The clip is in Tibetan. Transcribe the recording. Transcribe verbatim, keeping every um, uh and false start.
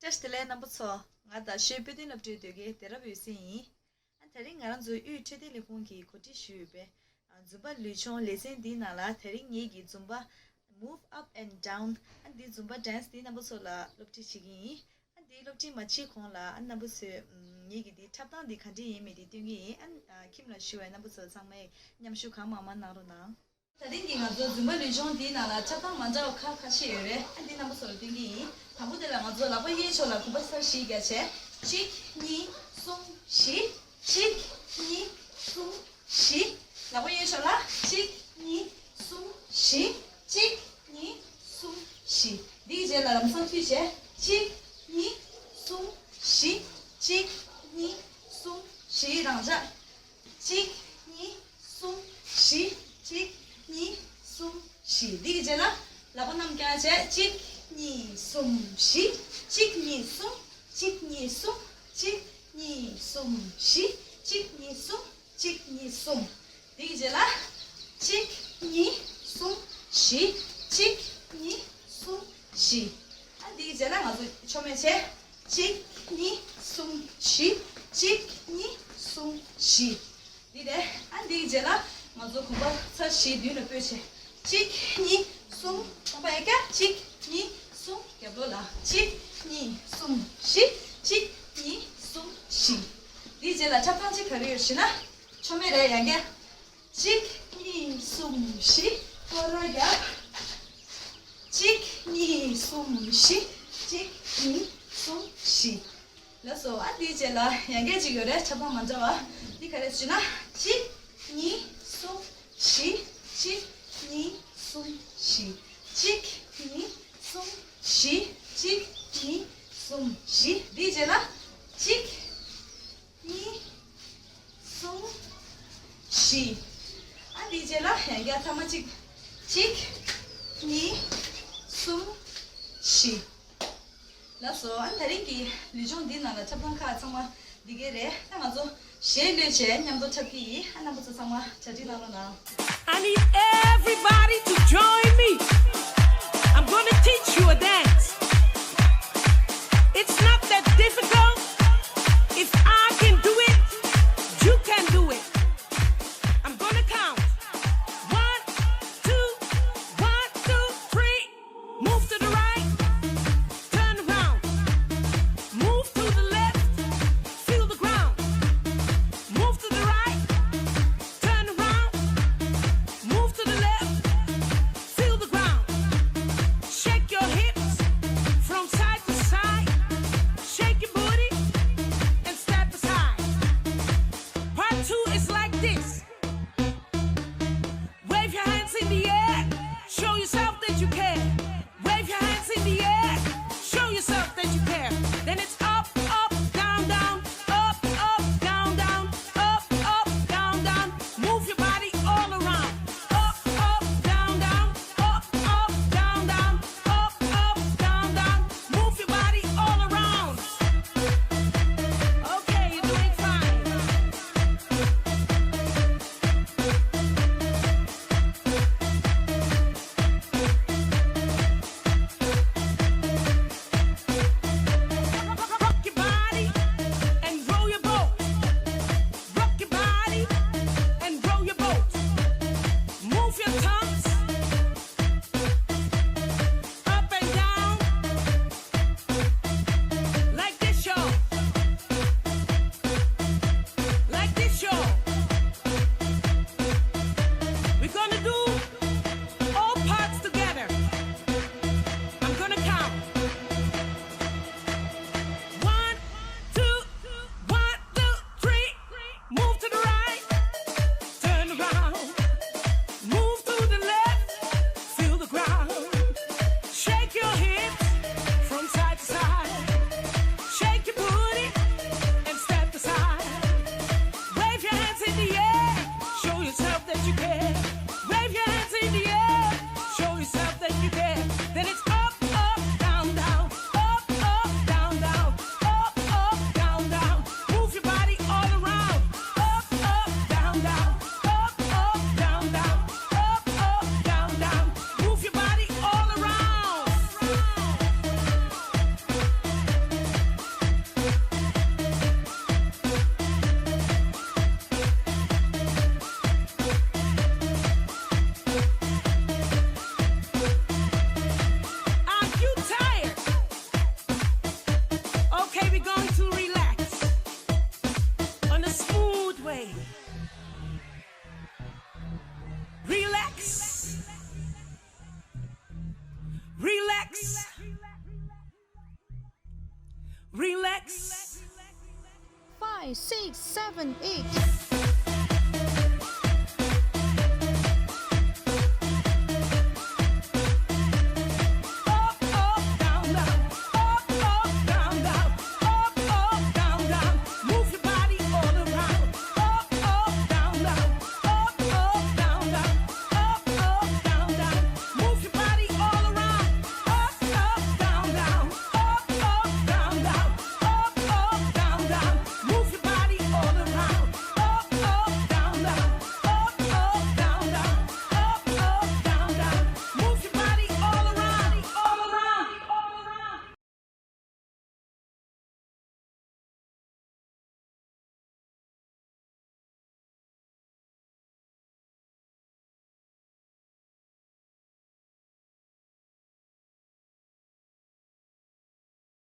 བཀྲ་ཤིས་བདེ་ལེགས་རྣམ་པ་ཚོ། ང་རྡ་ཤོད་དཔེ་སྟོན་སློབ་གྲྭའི་ཟློས་གར་སྡེ་རབས་འོད་ཟེར་ཡིན། ཨ་དེ་རིང་ང་རང་ཚོའི་དབུས་འཕྲོད་བསྟེན་ལས་ཁུངས་ཀྱིས་གོ་སྒྲིག་ཞུས་ཡོད་པའི་ཨ་འཛུམ་པ་ལུས་སྦྱོང་ལེ་ཚན་འདིའི་ནང་ལ་དེ་རིང་ངེད་ཀྱིས་འཛུམ་པ་Move Up and Down ཨ་འདི་འཛུམ་པ་dance འདི་རྣམ་པ་ཚོ་ལ་སློབ་ཁྲིད་བྱེད་ཀྱི་ཡིན། ཨ་འདི་སློབ་ཁྲིད་མ་བྱེད་གོང་ལ་ཨ་རྣམ་པ་ཚོས་ངེད་ཀྱི་འདི་འཁྲབ་སྟངས་འདི་ག་འདྲས་ཡིན་མིན་འདི་སྟོན་གྱི་ཡིན། ཨ་ཁྱིམ་ལ་བཞུགས་པའི་རྣམ་པ་ཚོ་ཚང་མས་མཉམ་ཞུགས་གང་མང་མང་གནང་རོགས་གནང་། ད་རིང་གི་ང་ཚོ་འཛུམ་པ་ལུས་སྦྱོང་འདིའི་ནང་ལ་འཁྲབ་སྟངས་མ་འདྲ་བ་ཁ་ཁ་ཤས་ཡོད་རེད། ཨ་འདི་རྣམ་པ་ཚོ་ལ་སྟོན་གྱི་ཡིན། དང་པོ་དེ་ལ་ང་ཚོ་ལག་པ་གཡས་ཕྱོགས་ལ་གོམ་པ་ཚར་བཞི་རྒྱག་བྱས། གཅིག་གཉིས། གསུམ། བཞི། གཅིག་གཉིས། གསུམ། བཞི། ལག་པ་གཡས་ཕྱོགས་ལ་གཅིག་གཉིས། གསུམ། བཞི། གཅིག་གཉིས། གསུམ། བཞི། འདིའི་རྗེས་ལ་ལམ་སང་མཐུད་བྱས། གཅིག་གཉིས། གསུམ། བཞི། གཅིག་གཉིས། གསུམ། བཞི། རང་འཇགས། གཅིག་གཉིས། གསུམ། བཞི། གཅིག་གཉིས། གསུམ། བཞི། འདིའི་རྗེས་ལ་ལག་པ་རྣམས་བརྐྱང་བྱས། གཅིག་གཉིས། གསུམ། བཞི། གཅིག་གཉིས། གསུམ། གཅིག་གཉིས། གསུམ། གཅིག་གཉིས། གསུམ། བཞི། གཅིག་གཉིས། གསུམ། གཅིག་གཉིས། གསུམ། འདིའི་རྗེས་ལ་གཅིག་གཉིས། གསུམ། བཞི། གཅིག་གཉིས། གསུམ། བཞི། ཨ་འདིའི་རྗེས་ལ་ང་ཚོ་མཆོད་མེ་བྱས། གཅིག་གཉིས། གསུམ། བཞི། གཅིག་གཉིས། གསུམ། བཞི། འདི་རེད། ཨ་འདིའི་རྗེས་ལ་ང་ཚོ་གོམ་པ་ཚར་བཞི་མདུན་ལ་སྤོས་བྱས། གཅིག་གཉིས། གསུམ། རྐང་པ་ཡར་བཀྱག་གཅིག་གཉིས། གསུམ། རྒྱབ་ལོགས་ལ་གཅིག་གཉིས། གསུམ། བཞི། གཅིག་གཉིས། གསུམ། བཞི། འདིའི་རྗེས་ལ་འཁྲབ་སྟངས་གཅིག་ག་རེ་ཡོད་ཞུ་ན། མཆོད་མེ་རེད། ཡར་བཀྱག་གཅིག་གཉིས། གསུམ། བཞི། སྐོར་ར་བརྒྱབ། གཅིག་གཉིས། གསུམ། བཞི། གཅིག་གཉིས། གསུམ། བཞི། ལགས་སོ། ཨ་འདིའི་རྗེས་ལ་ཡར་བཀྱག་གཅིག་ཡོད་རེད། འཁྲབ་སྟངས་མ་འདྲ་བ། འདི་ག་རེ་ཞུ་ན། གཅིག་གཉིས། གསུམ། བཞི། གཅིག་གཉིས། གསུམ། བཞི། གཅིག་གཉིས། གསུམ། བཞི། གཅིག་གཉིས། གསུམ། བཞི། འདིའི་རྗེས་ལ་གཅིག་གཉིས། གསུམ། བཞི། ཨ་འདིའི་རྗེས་ལ་ཡང་བསྐྱར་ཐ་མ་གཅིག་གཅིག་གཉིས། གསུམ། བཞི། ལགས་སོ། ཨ་ད་རིང་གི་ལུས་སྦྱོང་འདིའི་ནང་ལ་འཁྲབ་སྟངས་ཁག་ཚང་མ་འདི་གས་རེད། ད་ང་ཚོ་གཞས་གློད་བྱས་མཉམ་དུ་འཁྲབ་ཀྱི་ཡིན། ཨ་རྣམ་པ་ཚོ་ཚང་མ་གྲ་སྒྲིག་གནང་རོགས་གནང་། I need everybody to join me. I'm gonna teach you a dance. It's not that difficult. If I can do it, you can do it. I'm gonna count. One, two, one, two, three. Move to the right, turn around. Move to the left, feel the ground. Move to the right, turn around. Move to the left, feel the ground. Shake your hips from side to side. Shake your booty and step aside. Part two is like this. Wave your hands in the air. Show yourself that you care. Wave your hands in the air. Show yourself that you care. Then it's up, up, down, down, up, up, down, down, up, up, down, down. Move your body all around. Up, up, down, down, up, up, down, down, up, up, down, down. Move your body all around. Okay, you're doing fine. Six, seven, eight.